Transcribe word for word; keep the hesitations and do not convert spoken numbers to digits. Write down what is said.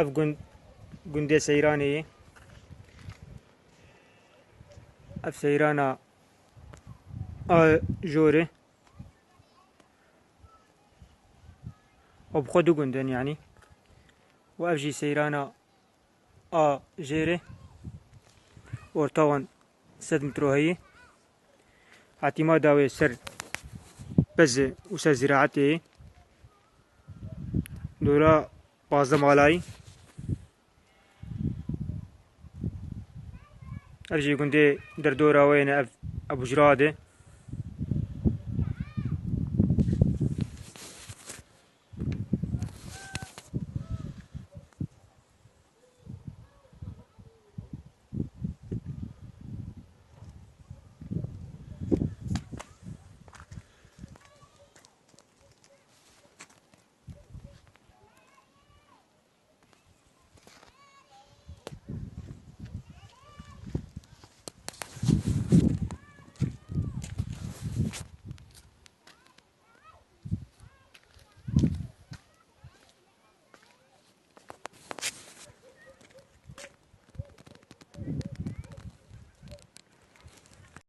ev gund, gundê Seyranê ye. Ev Seyrana a jorê. Ew bi xwe du gund in, yanî. Û ev jî Seyrana a jêrê. Orta wan sed metro heye. Hetîma dawê ser pez û ser ziraetê. Dora pazdeh malayî. Ev jî gundê derdora wê ne, ev Ebû Jirade.